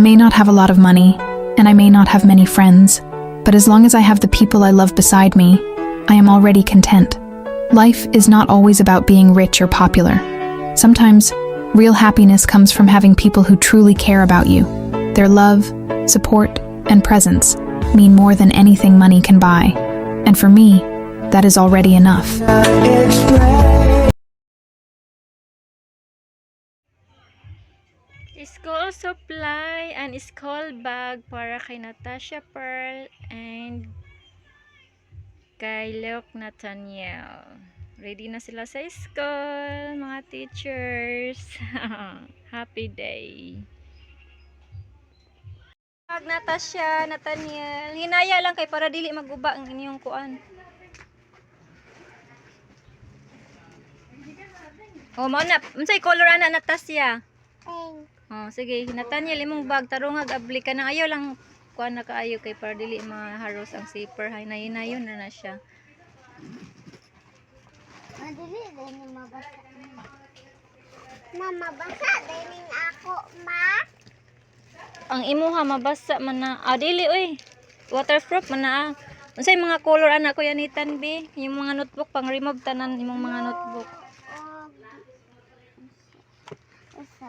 May not have a lot of money, and I may not have many friends, but as long as I have the people I love beside me, I am already content. Life is not always about being rich or popular. Sometimes, real happiness comes from having people who truly care about you. Their love, support, and presence mean more than anything money can buy. And for me, that is already enough. School supply and school bag para kay Natasha Pearl and kay Luke Nathaniel. Ready na sila sa school, mga teachers. Happy day. Bag, Natasha, Nathaniel. Hinaya lang kay para dili maguba ang inyong kuan. Oh, mao na. Unsay color ana, Natasha? Oh, sige, Nathaniel, imong bag tarungag abli ka na, ayaw lang kuan na kaayo kay para dili maharos ang zipper. Hay, nayon na na siya. Madili din ni mabasa. Ma, mabasa din ako, ma. Ang imuha mabasa man na. Ah, dili oy. Waterproof man na. Ah. Unsay mga color ana, Kuya Nathan, be? Yung mga notebook pang remove tanan imong mga notebook. O, usa,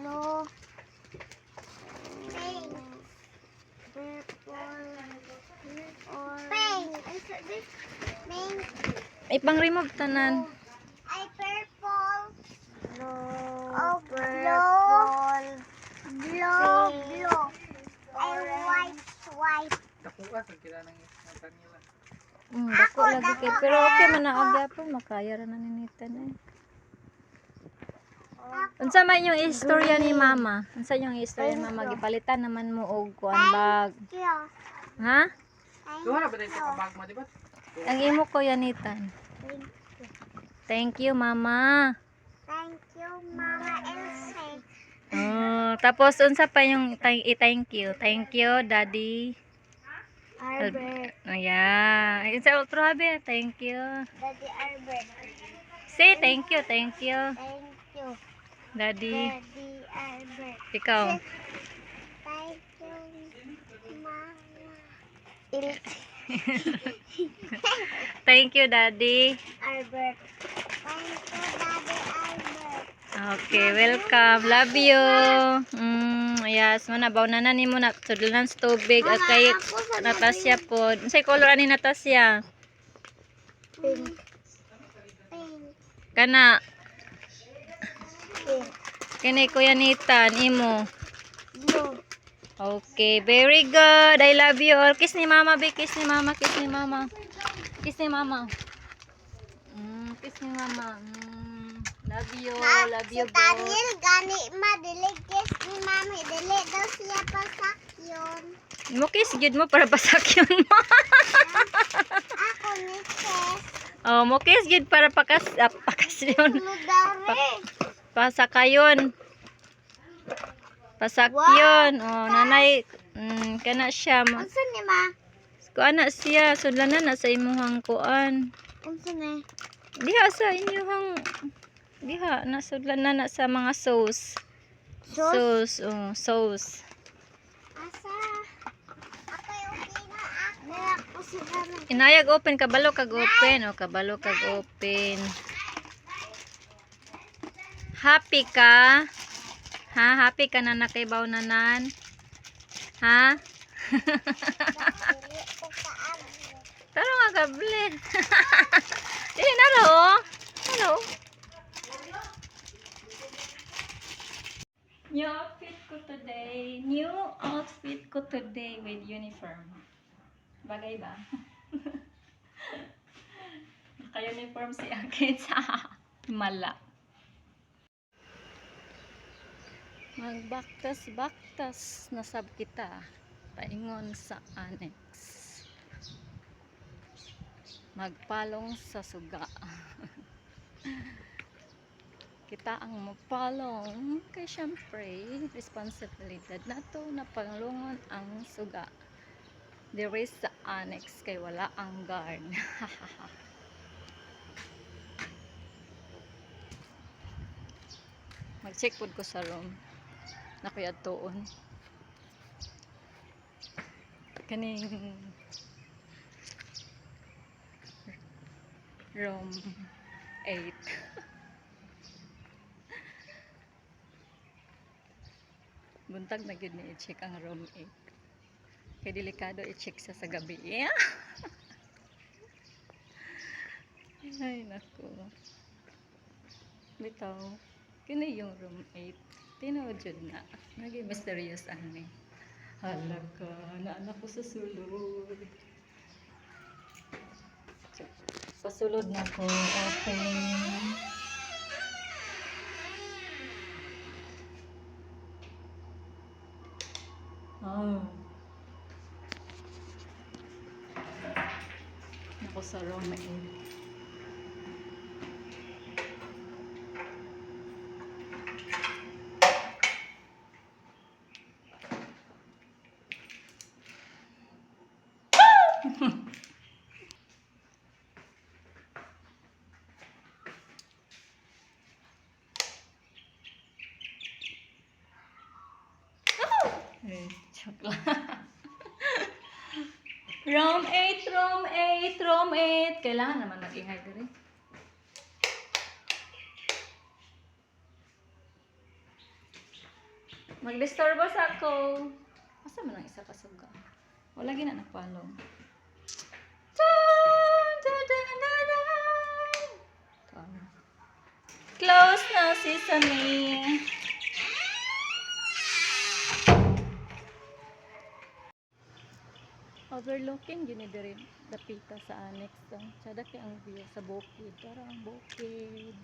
blue, pink, purple, or pink. Pink. Ay, pang remove tanan. Ay, purple. Blue. Oh, blue. Blue, blue. Ay, white, white. Dako lagi kay pero okay man na gyapon, makaya ra na ni Nathan eh. Unsa man yung istorya ni Mama? Unsa yung istorya ni Mama? Gipalitan naman mo og kuan bag. You. Ha? Duha na ba tayo sa kabag mo, di ba? Ang imo ko, Nathan. Thank you, Mama. Thank you, Mama Elsie. Oh, tapos unsa pa yung i-thank you? Thank you, Daddy. Albert. Oh, yeah. Unsa otro habi? Thank you. Daddy Albert. Say thank you, thank you. Thank you, Daddy. Daddy Albert. Ikaw. Thank you, Mama Elsie. Thank you, Daddy. Albert. Thank you, Daddy Albert. Okay, welcome. Love you. Yes, mo na baw na na nimo na sudlan sa tubig at kay Natasha pod. Unsay color ani, Natasha? Pink. Pink. Kana Pink. Kini, Kuya Nathan, imo. Blue. Okay, very good. I love you all. Kiss ni Mama, be. Kiss ni Mama, kiss ni Mama. Kiss ni Mama. Kiss ni Mama. Love you, love Si you both. Daniel gani madilig kiss ni Mami. Dili daw siya pasakyon. Mo kiss gyud mo para pasakyon mo. Ako ni kiss. Oh, mo kiss gyud para pakas ah, pakas yun. Ludari. Pasakayon. Pasakyon. Oh, nanay, kana siya. Unsa ni ma? Kuan na siya, sudlanan na sa imuhang kuan. Unsa ni? Diha sa inyuhang diha nasudlan na sa mga sauce. Sauce? Sauce, oh, sauce. Asa? Ako yung kina ako. Ako sila na. Inayag open, kabalo kag open, oh, kabalo kag open. Happy ka? Ha, happy ka na nakaibaw nanan? Ha? Dili ko kaabot. Tara nga gable. Dili na ro. Oh. Hello. New outfit ko today. New outfit ko today with uniform. Bagay ba? Naka-uniform si Akit sa Mala. Magbaktas-baktas na sab kita paingon sa annex, magpalong sa suga. Kita ang mapalong kay syempre responsibilidad nato na panglungon ang suga diri sa annex kay wala ang guard. Mag-check pod ko sa room na kuya tuon. Kaning room 8. Buntag na gyud ni i-check ang room 8. Kay delikado i-check sa gabi. Yeah. Ay, nako. Bitaw. Kini yung room 8. Tinuod jud na. Naging mysterious ani. Hala ka, naanak ko sa sulod. Pasulod na ko. Okay. Oh. Nako sa room 8. Eh, joke lang. Room 8, room 8, room 8. Kailangan naman mag-ingay diri. Mag-disturbo sa ako. Asa man ang isa ka suga? Wala gina nagpalong. Dun, dun, dun, dun, dun. Tama. Close na sesame. Overlooking gini diri dapita sa annex to. Tsada kay ang view sa bukid. Tara ang bukid.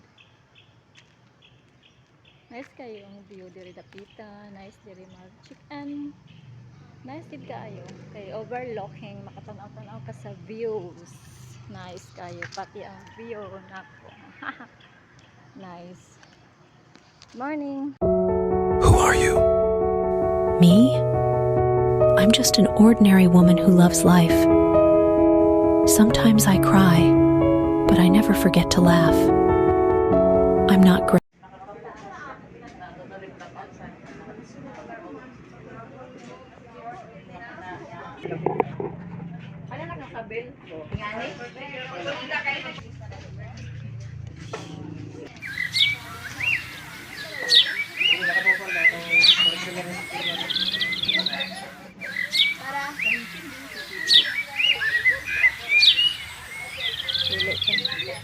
Nice kayo ang view diri dapita. Nice diri mag chicken. Nice gid kaayo kay overlooking, makatanaw-tanaw ka sa views. Nice kayo pati ang view nako. Nice. Morning. Who are you? Me? I'm just an ordinary woman who loves life. Sometimes I cry, but I never forget to laugh. I'm not great. Ano na kang kabil? Ngani? Pili ka.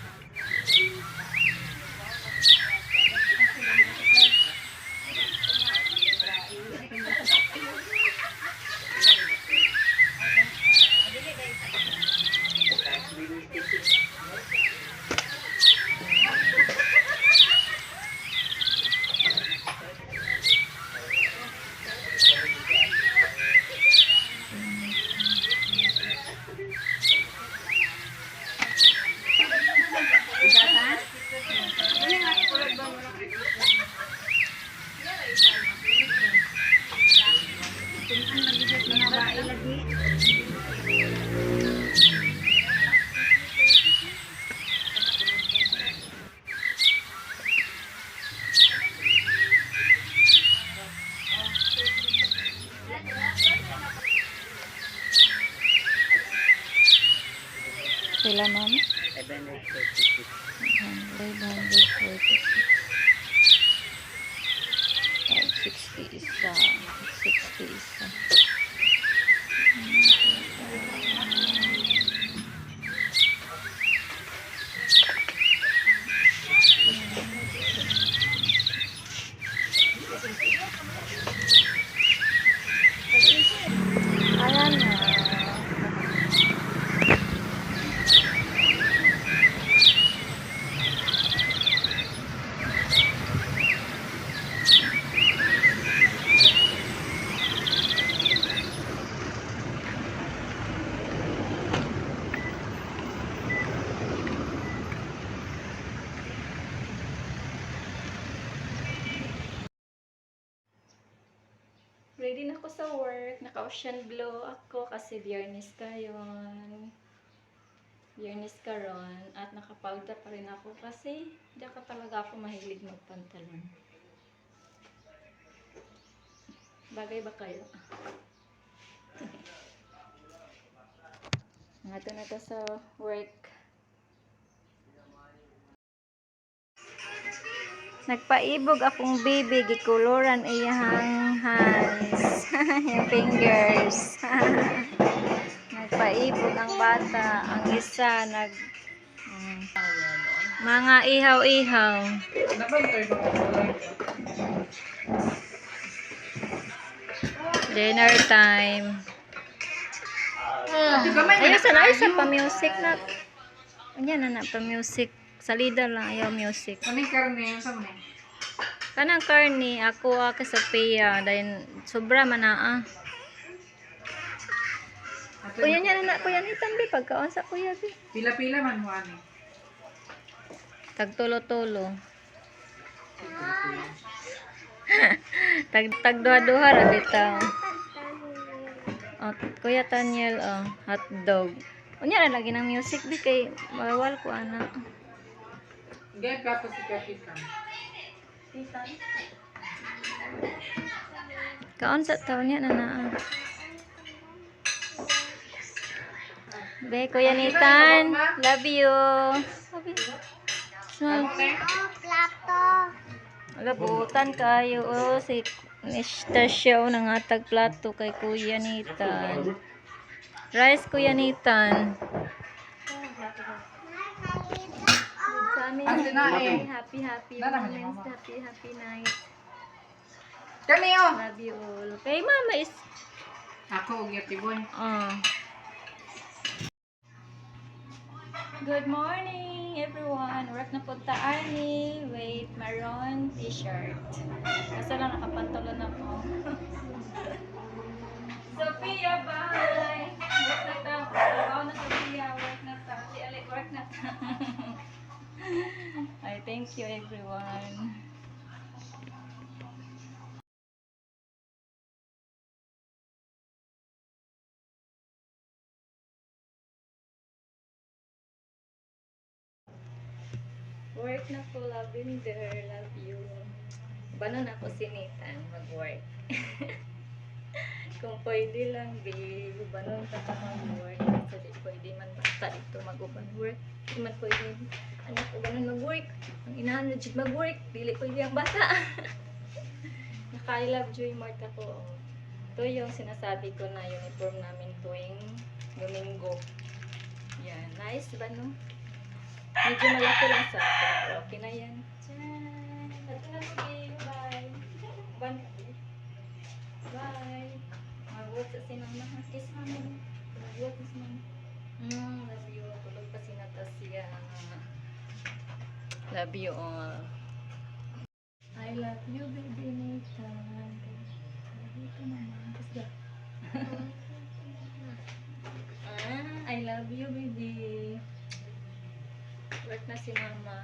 Pila, ma'am? 746. 546. 560 isa. 60 isa. Ayan na. Ready na ako sa work. Naka-ocean blue ako kasi Biyernes kayon. Biyernes karon at nakapalda pa rin ako kasi hindi ako talaga ako mahilig magpantalon. Bagay ba kayo? Ngadto na ta sa work. Nagpaibog akong baby, gikuluran iyang hands, yung fingers. Nagpaibog ang bata, ang isa nag mga ihaw-ihaw. Dinner time. Ayaw sa ayaw sa pa-music na. Anya na na pa-music. Salida lang ayaw music. Kaming karne, sa mo? Kanang karne ako ah, kay Sophia dahil sobra man na ah. Kuya niya na na kuya ni Tambi pagkaon sa kuya bi. Pila-pila man mo ani. Tagtulo-tulo. Tag tagduha-duha ra bitaw. Oh, Kuya Taniel, oh, hotdog. Unya na lagi ng music bi kay bawal ko ana. Gaya plato si Kapitan. Kaon sa taon niya na naa. Be, Kuya Nathan, love you. Love you. Smile. Oh, plato. Labutan kayo oh, si Mr. Show nangatag plato kay Kuya Nathan. Rice, Kuya Nathan. Kami happy happy moments, happy happy night. Kani oh. Love you all. Kay Mama is Ako og yati boy. Oh. Good morning, everyone. Work na punta ani with maroon t-shirt. Basta lang nakapantalon ako. Sophia, bye! Work na ta. Trabaho na Sophia. Work na ta. Si Alec, work na ta. Ay, thank you, everyone. Work na po, Lavender. Love you. Banon ako si Nathan mag-work. Kung pwede lang, babe. Banon ka ka mag-work. Kasi di pwede man basta dito mag-uban work. Di man pwede anak ubanon mag-work. Ang inahan legit mag-work. Dili pwede ang bata. Naka-I love Joy Mart ako. Oh. Ito yung sinasabi ko na uniform namin tuwing Domingo. Yan. Nice ba, no? Medyo malaki lang sa akin, pero okay na yan. Tcharan! Ito na po, babe. Bye. Bye. Bye. Mag-work sa si mama. Ha? Kiss mama. Mag-work sa si mama. Love you. Tulog pa si Natasia. Love you all. I love you, baby Nathan. Love you too, mama. Kiss ka. Ah, I love you, baby. Work na si mama.